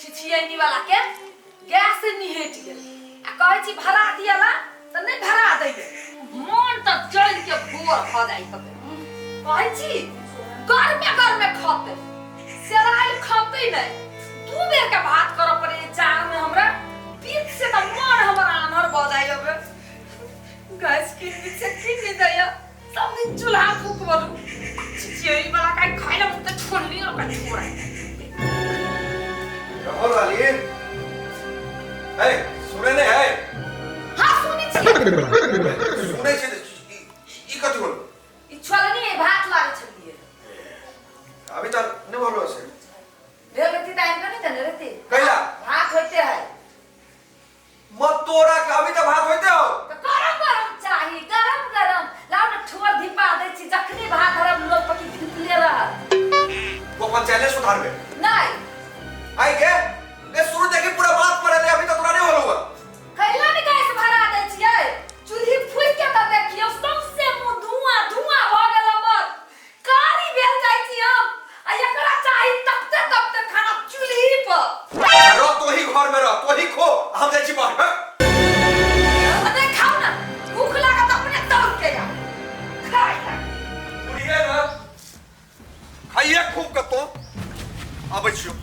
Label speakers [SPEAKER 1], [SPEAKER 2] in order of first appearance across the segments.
[SPEAKER 1] छिछियनी वाला के गैस निहेट गेल आ कहै छी भरा दियला तऽ नहि भरा दैले मन तऽ जरि के गोर भऽ जाइ हते कहै छी गरमे गरमे खतै सेराइल खतै नहि दू बेर के भात करऽ पड़ै जाड़ में हमरा बीच से तऽ मन हमर आन्हर भऽ जाइ हवे गैस कीन दी से कीन नहीं दैया सब दिन चूल्हा फूक बलू छिछियनी वाला काहे खाइ ला मुँह तऽ छोड़ली ओकरा छोड़ा
[SPEAKER 2] रहल वाली ए सुने नहीं है
[SPEAKER 1] हाँ सुनै छी
[SPEAKER 2] सुने छै तऽ ई ई कथी होल
[SPEAKER 1] ई छोलनी है भात लागै छलियै
[SPEAKER 2] अभी तक नहीं होलो से
[SPEAKER 1] भेल रहती तऽ आनि कऽ नहि देने रहती
[SPEAKER 2] कैला
[SPEAKER 1] भात होइते है
[SPEAKER 2] मत तोरा के अभी तक भात होइते हो
[SPEAKER 1] तऽ गरम गरम चाही गरम गरम लाउ ने ठोर धिपा दै छी जखने भात हरम लोक पकी धिपले रहत
[SPEAKER 2] वो अपन चैनल सुधारबे
[SPEAKER 1] नहि
[SPEAKER 2] आई के ए शुरू देखी पूरा बात पर अभी तक तोरा नहीं होलो हुआ
[SPEAKER 1] कैला ने गैस भरा दै छियै चूल्ही फूकि के तऽ देखियौ सौंसे मुँह धुआं धुआं भऽ गेल हमर कारी भेल जाइ छी हम आ एकरा चाही तपते तपते खाना चूल्ही पर
[SPEAKER 2] रह तो ही घर में रह तो ही खो हम जाइ छी बाहर हैं?
[SPEAKER 1] अरे खाउ ना भूख लागत अपने दौड़ के आ खाइ ला
[SPEAKER 2] बुढ़िया ना खाइए खूब कतो आबै छियो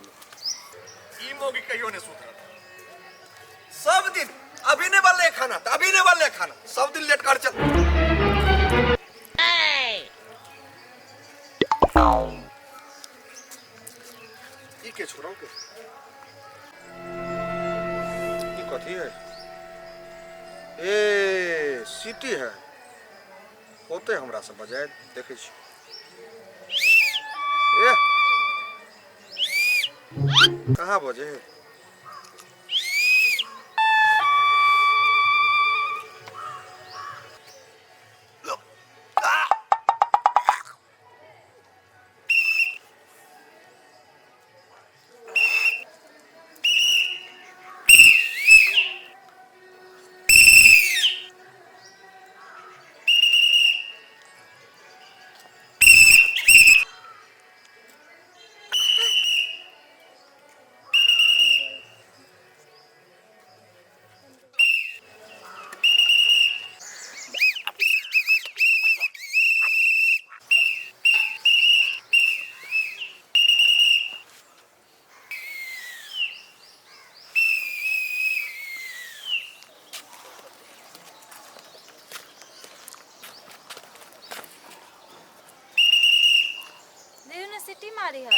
[SPEAKER 2] ई मौगी कहियो नहीं सुधरत सब दिन अभी नहीं बनले खाना त अभी नहीं बनले खाना सब दिन लेट कर चल ई के छोड़ो के ई कथी है ए सिटी है होते हमरा से बजाय देखै छी ए कहाँ बजे है
[SPEAKER 3] देखियौ ने सिटी मारी है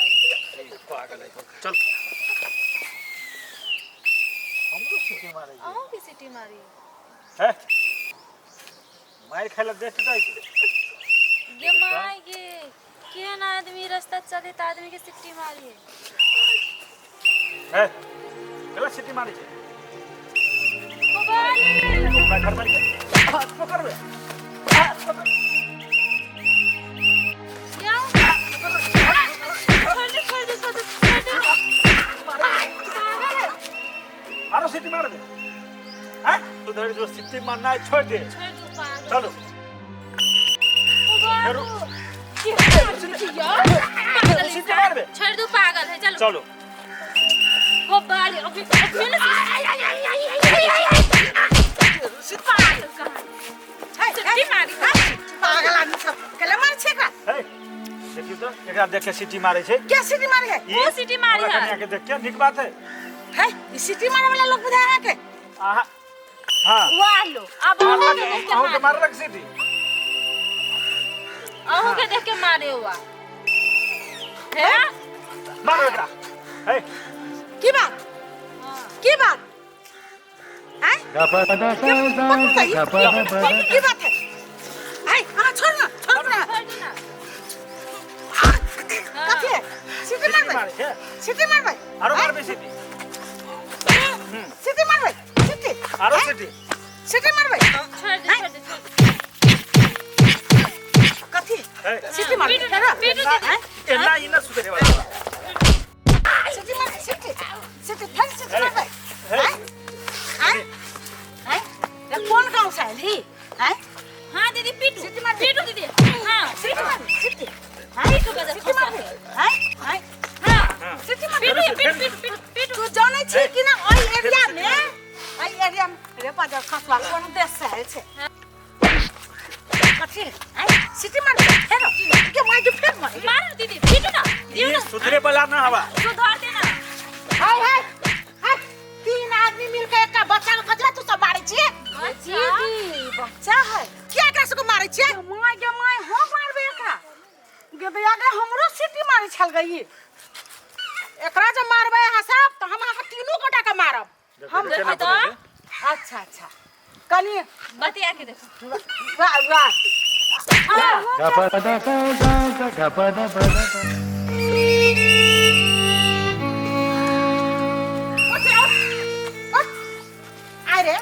[SPEAKER 4] पागल है चल हमरो सिटी मारे
[SPEAKER 3] अहूँ की सिटी मारी
[SPEAKER 4] है मार खाइ ला देख जाइ छै
[SPEAKER 3] गे माय गे केहन आदमी रास्ता चले त आदमी के सिटी मारी है
[SPEAKER 4] है केला सिटी मारे छै
[SPEAKER 3] मोबाइल
[SPEAKER 4] घर मार के हाथ पकड़बे हाथ पकड़
[SPEAKER 3] क्या छोड़ दे छोड़ दे छोड़ दे छोड़ दे पागल है
[SPEAKER 4] आरो सिटी मार दे हैं तू धरि जो सिटी मारना है छोड़ दे
[SPEAKER 3] छोड़ दो पागल
[SPEAKER 4] चलो
[SPEAKER 3] मोबाइल
[SPEAKER 4] फेरो सिटी मार दे
[SPEAKER 3] छोड़ दो पागल है चलो
[SPEAKER 4] चलो
[SPEAKER 3] मोबाइल अभी अभी ना पागल कहाँ सिटी मारी
[SPEAKER 5] पागल आदमी सब केला मार छे का
[SPEAKER 4] हे देखियो तो एकरा देख के सिटी मारे छै
[SPEAKER 5] क्या सिटी मारे है
[SPEAKER 4] ई
[SPEAKER 3] वो सिटी मारी
[SPEAKER 4] हमरा
[SPEAKER 3] है।
[SPEAKER 4] कनिया के देख के नीक बात है
[SPEAKER 5] है ई सिटी मारे वाला लोग बुझा है के
[SPEAKER 4] आहा हाँ
[SPEAKER 3] वाह लो अब अहूँ के देख के
[SPEAKER 4] अहूँ के
[SPEAKER 3] मारे
[SPEAKER 4] मारलक सिटी
[SPEAKER 3] अहूँ के देख के मारे हुआ है
[SPEAKER 4] मारो एकरा हे
[SPEAKER 5] की बात की बात हैं की बात है आई हाँ छोड़ ना छोड़ ना
[SPEAKER 3] छोड़ दो ना
[SPEAKER 5] कथी है सिटी मार
[SPEAKER 4] मारे छै
[SPEAKER 5] सिटी मार भाई
[SPEAKER 4] आरो मारबै सिटी
[SPEAKER 5] सिटी मार भाई सिटी
[SPEAKER 4] आरो सिटी
[SPEAKER 5] सीटी मारबै?
[SPEAKER 3] छोड़ दे, छोड़ दे, छोड़ दे।
[SPEAKER 5] कथी?
[SPEAKER 4] ए,
[SPEAKER 5] सीटी मारबै?
[SPEAKER 3] पीटू ना, पीटू दीदी।
[SPEAKER 4] एना ई ना सुधरे वाला।
[SPEAKER 5] सीटी मार, सीटी, सीटी, फेर सीटी मारबै?
[SPEAKER 4] हे,
[SPEAKER 5] आँय आँय, रे कोन गाँव से आयल ही? आँय?
[SPEAKER 3] हाँ दीदी, पीटू।
[SPEAKER 5] सीटी मार।
[SPEAKER 3] पीटू दीदी। हाँ।
[SPEAKER 5] सीटी मार, सीटी। आँय?
[SPEAKER 3] पीटू गजब
[SPEAKER 5] सीटी मारबै? आँय आँय?
[SPEAKER 3] हाँ।
[SPEAKER 5] सीटी मार।
[SPEAKER 3] पीटू, पीटू, पीटू, पीटू, पीटू।
[SPEAKER 5] तू जानै छी कि ना एहि एरिया में, एहि एरिया में रे बाजर खसवा कोन देश से आयल छै? कथी? आँय, सीटी मार फेर के मार के फेर मार।
[SPEAKER 3] मारो दीदी, पीटू ना, दियो
[SPEAKER 4] ई
[SPEAKER 3] ना।
[SPEAKER 4] सुधरे वाला ना हवा।
[SPEAKER 3] सुधार देना।
[SPEAKER 5] हाय हाय हाय, तीन आदमी मिलके एकटा बच्चा के कचरा तू सब मारै छियै? दीदी, बच्चा है किया एकरा सबके मारै छियै? My गे my, हम मारबै एकरा? गे दैया गे, हमरो सीटी मारै छल गई। एकरा जे मारबै अहाँ सब तऽ हम अहाँके तीनू गोटा के मारब हम।
[SPEAKER 4] केना बनै छै?
[SPEAKER 5] अच्छा अच्छा, कनि
[SPEAKER 3] बतिया के देखो।
[SPEAKER 5] वाह वाह। उठ उठ उठ, आइ रे,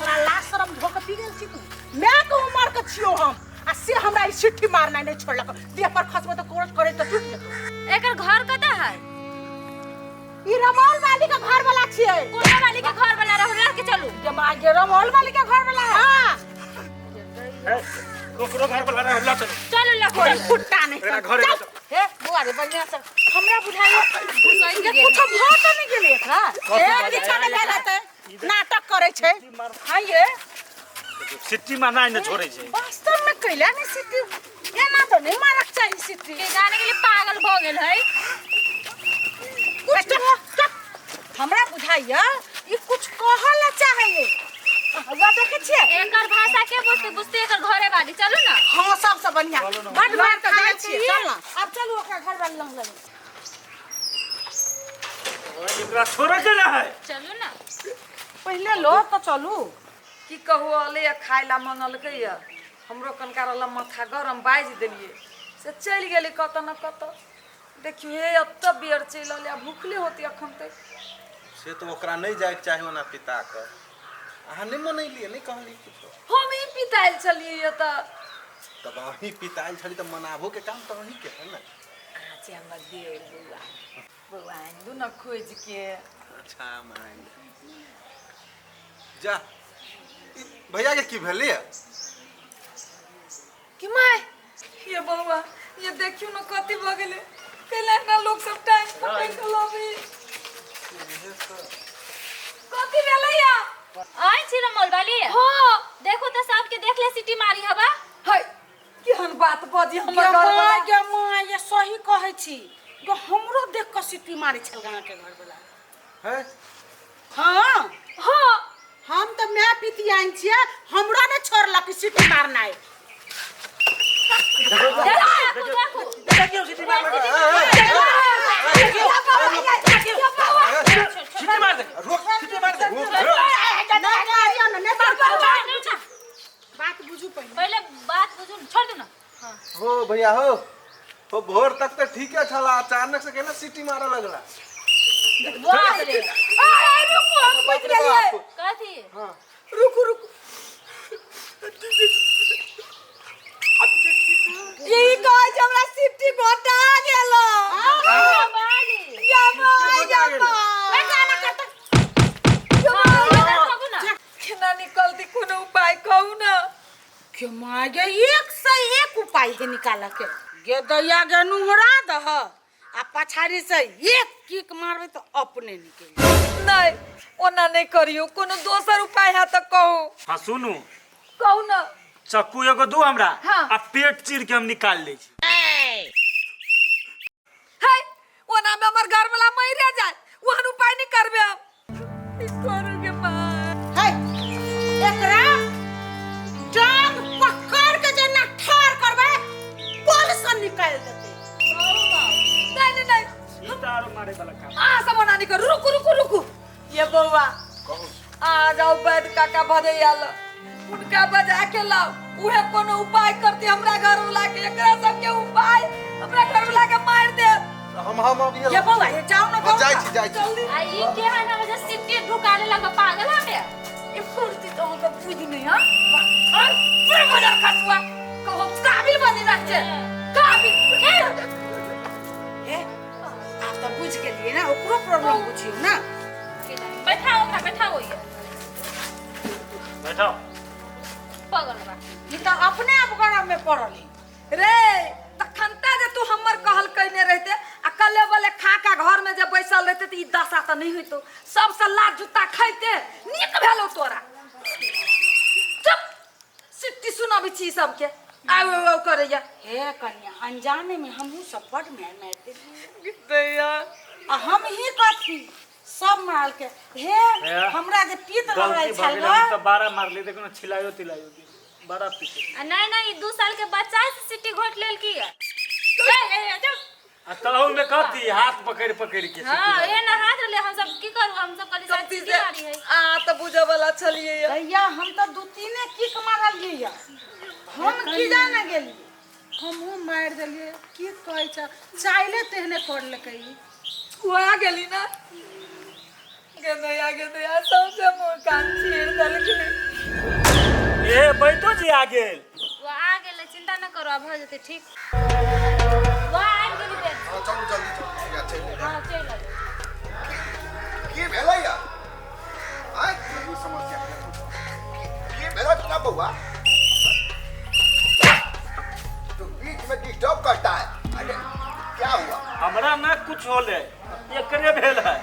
[SPEAKER 5] तोरा लाज शरम धो के पी गेल छी तू? माय के उमर के छियो हम आ से हमरा ई सिट्ठी मारनाइ नहि छोड़लक। देह पर खसबो तऽ कोरस करे तऽ टूटि जेतौ।
[SPEAKER 3] एकर घर कतऽ है?
[SPEAKER 5] ई रमौल वाली के घर वाला छियै।
[SPEAKER 3] कोना वाली के घर वाला रहू, लऽ के चलू।
[SPEAKER 5] गे माय गे, रमौल वाली के घर वाला है। हाँ।
[SPEAKER 4] हे, ककरो घर पर लड़ा हल्ला, चलो।
[SPEAKER 3] चलू, लऽ के
[SPEAKER 5] कोई
[SPEAKER 3] चलू।
[SPEAKER 5] फुट्टा नहीं।
[SPEAKER 4] एकरा घरे
[SPEAKER 5] चल।
[SPEAKER 4] लऽ चल।
[SPEAKER 5] हे बुआ रे, बढ़िया से हमरा बुझाइयो के कुछो भऽ तऽ नहि गेलै एकरा। ए, किछो नहि भेल हेतै, नाटक करै छै। हाँ ये।
[SPEAKER 4] सिट्टी मारना नहि छोड़ै छै।
[SPEAKER 5] वास्तव में कैला नहीं सिट्टी, एना तऽ नहि मारक चाही सिट्टी।
[SPEAKER 3] के जाने के लिए पागल भऽ गेल है।
[SPEAKER 5] कुछ चुप, हमरा बुझाइया ई कुछ कहऽ ला चाहैये। हुआ देखै छियै।
[SPEAKER 3] एकर भाषा के बुझते? बुझते एकर घरे वाली। चलू ना।
[SPEAKER 5] हाँ, सबसँ बढ़िया बड मार के जाइ छियै। चल ना, आब चलू ओकरा घर वाली लग लग।
[SPEAKER 4] एकरा छोड़े के ना है।
[SPEAKER 3] चलू ना।
[SPEAKER 5] पहिले लो तऽ चलू।
[SPEAKER 1] की कहू, अलै खाय ला मंगलकै यऽ, हमरो कनका रहल माथा गरम, बाजि देलियै से चलि गेलै कतऽ न कतऽ। देखियौ हे, एतऽ बेर चलि अलै आ भूखले होती एखन तक।
[SPEAKER 6] से तऽ ओकरा नहि जायके चाही ओना पिताके। अहाँ नहि मनैलियै, नहि कहलियै किछो?
[SPEAKER 1] हम ई पितायल छलियै यऽ तऽ।
[SPEAKER 6] तब अहीं पितायल छली तऽ मनाबोके काम तऽ अहीँके है ने।
[SPEAKER 1] अहाँ छै हमर देर बौआ, बौआ आनि दू ने खोजि के।
[SPEAKER 6] अच्छा, मान जा। ई भैया के की भेलियै?
[SPEAKER 1] कि माय ये बौआ, ये देखियौ ने कथी भऽ गेलै। कैला एना लोक सब टाइम पकड़ि कऽ लबै? कथी भेलै या?
[SPEAKER 3] आइ छी रमौल वाली?
[SPEAKER 1] हाँ।
[SPEAKER 3] देखो तऽ सबके देख ले, सिटी मारी हवा।
[SPEAKER 1] है, केहन बात बजी हमर
[SPEAKER 5] गे
[SPEAKER 1] घर
[SPEAKER 5] माय
[SPEAKER 1] वाला।
[SPEAKER 5] गे माय, ये सही कहै छी गे, हमरो देख कऽ सिट्टी मारै छल गाँव के घर वाला।
[SPEAKER 6] है?
[SPEAKER 5] हाँ।
[SPEAKER 1] हाँ।
[SPEAKER 5] हम तऽ माय पितियाइन छियै, हमरो नहि छोड़लक ई सिट्टी मारनाइ।
[SPEAKER 3] देखो, देखो।
[SPEAKER 4] देखियौ, सिट्टी मार, सिट्टी मार दे।
[SPEAKER 6] रोक,
[SPEAKER 4] सिट्टी मार दे।
[SPEAKER 6] रोक, रोक।
[SPEAKER 5] नहि मारियौ ने, नहि मारियौ। बात बुझू पहिले।
[SPEAKER 3] पहिले बात बुझू ने, छोड़ दू ना।
[SPEAKER 6] हो भैया, हो हो, भोर तक तऽ ठीके छला, अचानक से केना सीटी मारऽ लगला?
[SPEAKER 3] बाप रे।
[SPEAKER 1] आ, रुकू, हम
[SPEAKER 6] बाप
[SPEAKER 1] बुझि
[SPEAKER 6] रे
[SPEAKER 1] गेलियै।
[SPEAKER 6] बाप।
[SPEAKER 3] कथी?
[SPEAKER 6] हाँ।
[SPEAKER 1] रुकू रुकू, यही कहै छै हमरा सिट्टी घोटा गेल।
[SPEAKER 3] वाली।
[SPEAKER 1] या माय,
[SPEAKER 6] घोटा
[SPEAKER 1] या
[SPEAKER 6] गेल।
[SPEAKER 1] माय।
[SPEAKER 3] हाँ, देखू ना।
[SPEAKER 1] केना निकलती? कोनो उपाय कहू ना।
[SPEAKER 5] के माय गे, एक से एक उपाय है निकालऽ के। गे दैया गे, नुहरा दह आ पछाड़ी से एक किक मारबै तऽ अपने निकलि जायत।
[SPEAKER 1] नहि, ओना नहि करियौ, कोनो दोसर उपाय है तऽ कहू।
[SPEAKER 4] हाँ, सुनू।
[SPEAKER 1] कहू ना।
[SPEAKER 4] चक्कू एगो दू हमरा।
[SPEAKER 1] हाँ।
[SPEAKER 4] आ पेट चीर के हम निकाल लै छी।
[SPEAKER 1] है, ओना में हमर घर वाला मरिए जाए, ओहन उपाय नहीं करबे हम। की करू गे माँ?
[SPEAKER 5] है, एकरा टांग पकड़ के जे ना ठाड़ करबै, बल से निकालि देतै।
[SPEAKER 1] नहीं नहीं नहीं।
[SPEAKER 4] ई तऽ आरो मारे वाला काम।
[SPEAKER 1] आ सब ओना नहीं करू। रुकू रुकू रुकू, ये बौआ, आ जाओ वैद काका भदैया ल, उनका बजा के लाओ, उहे कोनो उपाय करती हमरा घर वाला के। एकरा सबके उपाय हमरा घर वाला के मार दे।
[SPEAKER 6] हम अभी
[SPEAKER 5] ये बौआ, ये जाओ ना।
[SPEAKER 6] हम जाइ छी, जाइ छी।
[SPEAKER 1] जल्दी।
[SPEAKER 3] आ ई केहन हवे जे सिट्टी ढुकाले लगा? पागल हवे।
[SPEAKER 1] कुर्ती तो हमको बुझ नहीं। हां हां, बड़ा खसुआ कहो काबिल बनी रह छे, काबिल।
[SPEAKER 5] हे, आप तो बुझ गेलिए ना, ओकरो प्रॉब्लम बुझियो ना।
[SPEAKER 3] बैठाओ ओकरा, बैठाओ ये।
[SPEAKER 4] बैठाओ।
[SPEAKER 3] पगल बा।
[SPEAKER 5] ई तो अपने आप गरम में पड़ल है।
[SPEAKER 1] रे तखनता जे तू हमर कहल कइने रहते आ कले बले खा के घर में जे बैसल रहते त ई दशा त नहीं होइतो। सबसे लात जूता खाइते नीक भेलो तोरा। चुप, सिट्टी सुनाबै छी सबके, आउ आउ करैया।
[SPEAKER 5] हे कन्या, अनजाने में हमहूँ सब बड मार मार देलियै।
[SPEAKER 1] दैया
[SPEAKER 5] आ हम ही कथी सब मारल के। हे, हमरा जे पीत लगल
[SPEAKER 4] गलती भऽ
[SPEAKER 5] छल
[SPEAKER 4] गेल, हम तऽ 12 मारली तऽ कोनो छिलायो तिलायो के बड़ा पीटे।
[SPEAKER 3] आ नहीं नहीं, 2 साल के बच्चा से सिट्टी घोट लेल की है?
[SPEAKER 4] आ तहु में कथी हाथ पकड़ पकड़ के।
[SPEAKER 3] हां, ए ना हाथ ले, हम सब की करू, हम सब कहली
[SPEAKER 1] कथी
[SPEAKER 3] सिट्टी
[SPEAKER 1] से
[SPEAKER 3] मारी है।
[SPEAKER 1] आ त बुझे वाला छलियै।
[SPEAKER 5] भैया, हम तो 2-3 किक मारलियै, हम की जाने गेलियै।
[SPEAKER 7] हमहूँ मारि देलियै। की कहै छ, चाइले तेहने कर लेकै।
[SPEAKER 1] आ गेली ना गे दैया, सबसे मुँह कान चीर देलकै।
[SPEAKER 4] ए बैठो जी आ गेल।
[SPEAKER 3] वो आ गेलै, चिंता न करो, अब हो जेतै ठीक। वो आबि गेली बेटी।
[SPEAKER 6] हाँ, चलू जल्दी चलू, ठीक है, चलि।
[SPEAKER 3] हां, चलि आबू।
[SPEAKER 6] की भेलै या आय ई समस्या की भेलै तोरा बउआ? तू बीच में डिस्टर्ब करता है। अरे क्या हुआ?
[SPEAKER 4] हमरा ना कुछ होले, एकरे भेल है।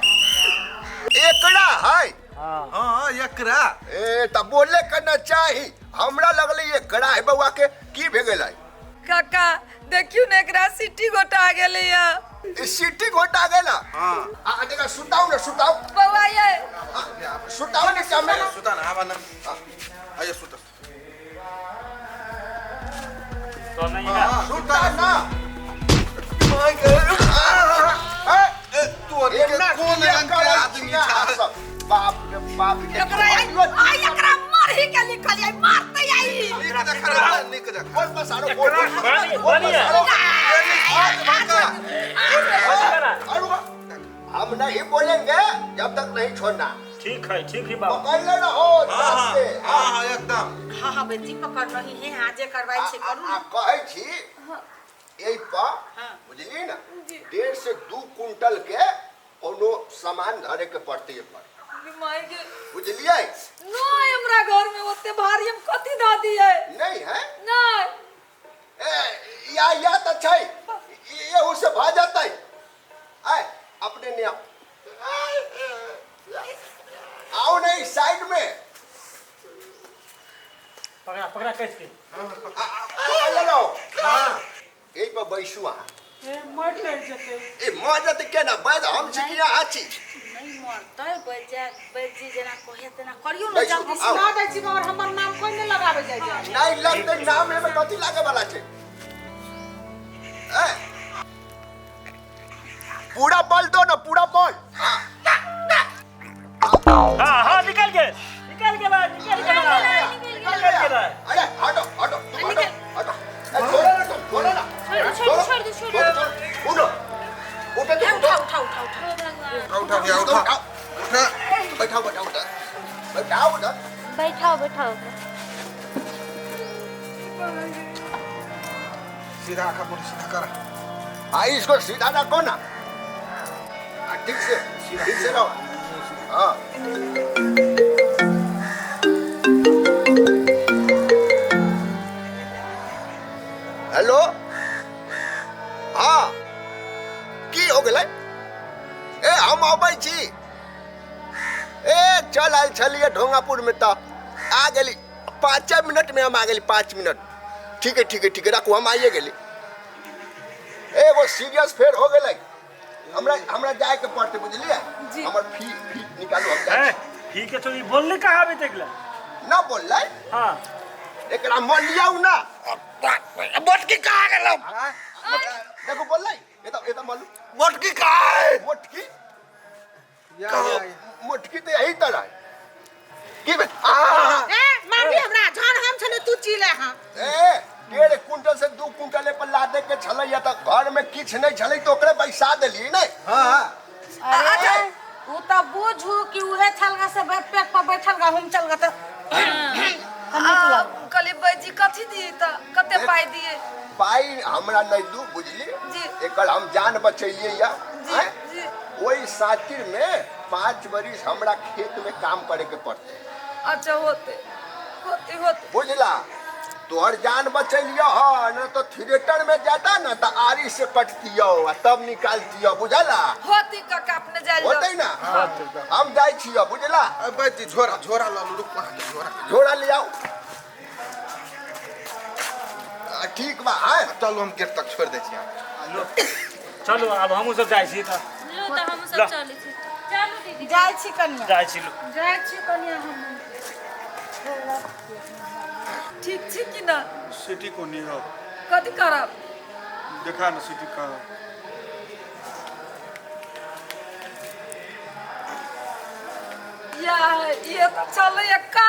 [SPEAKER 6] एकरा है?
[SPEAKER 4] हाँ।
[SPEAKER 6] हाँ, एकरा। ए त बोले करना चाही, हमरा लगलै एकरा है बउआ के। की भे गेलै?
[SPEAKER 1] काका देखियो ने, एकरा सिट्टी गोटा गेलैया।
[SPEAKER 6] ई सिट्टी घोटा गेला?
[SPEAKER 2] हाँ।
[SPEAKER 6] आ देखा, सुताऊ ना, सुताऊ।
[SPEAKER 1] बउआ ये
[SPEAKER 6] सुताऊ ने चमे।
[SPEAKER 2] सुता ना, आवा ना, आइए सुता।
[SPEAKER 4] तो नहीं है।
[SPEAKER 6] सुता ना।
[SPEAKER 2] ए तू अरे के कोन रंग के आदमी छा?
[SPEAKER 6] बाप रे बाप।
[SPEAKER 1] एकरा आई, एकरा मार ही के लिखल आई, मारते आई।
[SPEAKER 2] नीक देखा, नीक देखा।
[SPEAKER 6] बोल पसारो, बोल
[SPEAKER 4] बनी
[SPEAKER 6] बोल
[SPEAKER 4] बनी है।
[SPEAKER 6] पसारो। हम नहीं बोलेंगे जब तक नहीं छोड़ना।
[SPEAKER 4] ठीक है, ठीक है बाबा।
[SPEAKER 6] पकड़ ले रहो।
[SPEAKER 2] हाँ हाँ हाँ हाँ, एकदम।
[SPEAKER 5] हाँ हाँ बेटी, पकड़ रही है। हाँ, जे करवाई छे करू
[SPEAKER 6] आ
[SPEAKER 5] ना।
[SPEAKER 6] कहै छी एहि पर, बुझलियै ना, 1.5 से 2 कुंटल के कोनो सामान धरे के पड़तै एहि पर,
[SPEAKER 1] माय के।
[SPEAKER 6] बुझलियै?
[SPEAKER 1] नहीं, हमरा घर में ओते भारी हम कथी द दिए।
[SPEAKER 6] नहीं है?
[SPEAKER 1] नहीं।
[SPEAKER 6] ए या या त छै, एहू से भऽ जेतै। आय अपने नहीं आओ, आओ नहीं साइड में।
[SPEAKER 4] पकड़ा पकड़ा कैस के।
[SPEAKER 6] पकड़ ले रहो। हाँ, एहि पर बैसू अहाँ।
[SPEAKER 7] हे, मर लड़ि जेतै।
[SPEAKER 6] ए मर जेतै केना? बैस, हम छी कि अहाँ छी?
[SPEAKER 5] नहीं मरतै, बैठ जा, बैठ जी, जेना कहे तेना करियो ना।
[SPEAKER 6] बैसू,
[SPEAKER 5] जल्दी।
[SPEAKER 6] आउ।
[SPEAKER 7] सुना दै छी, मगर हमर नाम कोइ नहि लगाबै जाइ छै।
[SPEAKER 6] नहीं लगतै नाम, एहिमे कथी लागे वाला छै? ए पूरा बल दो ना, पूरा बल। हाँ।
[SPEAKER 4] हाँ हाँ, निकल गए, निकल गेलै, निकल गेलै, निकल गेलै।
[SPEAKER 6] अरे हटो हटो, तुम हटो हटो। ए, छोड़ो ना, तुम छोड़ो ना।
[SPEAKER 3] छोड़ छोड़ दो, छोड़
[SPEAKER 6] छोड़ो, छोड़ो, उठो उठो, तुम उठो।
[SPEAKER 5] उठा उठा उठा।
[SPEAKER 3] ओ भगवान।
[SPEAKER 2] उठा उठा भैया, उठा
[SPEAKER 6] उठाओ।
[SPEAKER 2] उठा।
[SPEAKER 6] बैठाओ बैठाओ, उठा बैठाओ, उठा।
[SPEAKER 3] बैठाओ बैठाओ।
[SPEAKER 2] सीधा आखा मोड़, सीधा कर।
[SPEAKER 6] हाँ, इसको सीधा रखो ना। हाँ, ठीक से, ठीक से रहो। हाँ हेलो, हाँ की हो गेलै? ए हम अबै छी। ए चल आयल छलियै ढोंगापुर में तऽ आ गेली। 5 मिनट में हम आ गेली, 5 मिनट। ठीक है ठीक है ठीक है, राखू, हम आइए गेली। एगो सीरियस फेर हो गेलै, हमरा हमरा जाए के पड़तै, बुझलियै? हमर फी फी निकालू, हम जाइ
[SPEAKER 4] ए
[SPEAKER 6] छी।
[SPEAKER 4] ठीक है, तो ई बोलले कहाँ अभी तक ले?
[SPEAKER 6] ना बोललै।
[SPEAKER 4] हाँ।
[SPEAKER 6] एकरा मलियाउ ना।
[SPEAKER 2] मोटकी कहाँ गेलौ?
[SPEAKER 6] देखो बोललै, ए तऽ मलू।
[SPEAKER 2] मोटकी कहाँ है?
[SPEAKER 6] मोटकी?
[SPEAKER 2] या, या, या।
[SPEAKER 6] मोटकी तऽ यही तरह है। की भेल? आ
[SPEAKER 5] ए मारबी हमरा, जहन हम छले तू चिले। हां।
[SPEAKER 6] ए 1.5 कुंटल से 2 कुंटल पर लादे के छलै या तऽ घर में किछ नहीं छलै तऽ ओकरे बैसा देलियै नै।
[SPEAKER 2] हाँ हाँ।
[SPEAKER 6] अच्छा
[SPEAKER 5] उ तऽ बुझू कि उहे छलगा से पेट पर बैठल गा हम चल गा तऽ
[SPEAKER 1] आ, कहली बैजी कथी दिए तऽ कते पाइ दिए?
[SPEAKER 6] पाइ हमरा नहीं दू, बुझली?
[SPEAKER 1] जी।
[SPEAKER 6] एकर हम जान बचैलिए या।
[SPEAKER 1] जी।
[SPEAKER 6] आँय?
[SPEAKER 1] जी।
[SPEAKER 6] ओहि सातिर में 5 बरिस हमरा खेत में काम करे के पड़ते।
[SPEAKER 1] अच्छा, होते होते होते।
[SPEAKER 6] बुझला, तोहर जान बचैलियो ह न तो थिएटर में जाता ना तो आरी से कटतियो आ तब निकालतियो, बुझला?
[SPEAKER 1] होती काका, अपने जाइल।
[SPEAKER 6] होते ना, हम जाइ छियो, बुझला?
[SPEAKER 2] बैठ जी, झोरा झोरा लऽ लू, रुक, अहाँके झोरा।
[SPEAKER 6] झोरा ले आओ। ठीक बा, आय।
[SPEAKER 2] चलू, हम गेट तक छोड़ि दै छी अहाँके।
[SPEAKER 4] चलू, आब हमहूँ सब जाइ छी तऽ।
[SPEAKER 3] लू तऽ हमहूँ
[SPEAKER 4] ला।
[SPEAKER 3] सब चलै छी, चलू दीदी।
[SPEAKER 5] जाइ छी कनिया।
[SPEAKER 4] जाइ छी, लू।
[SPEAKER 7] जाइ छी कनिया हम।
[SPEAKER 1] ठीक छी कि ना?
[SPEAKER 8] सिटी को नहीं हो।
[SPEAKER 1] कथी करब?
[SPEAKER 8] देखा ना, सिटी कहाँ?
[SPEAKER 1] या, ये तऽ चलैया का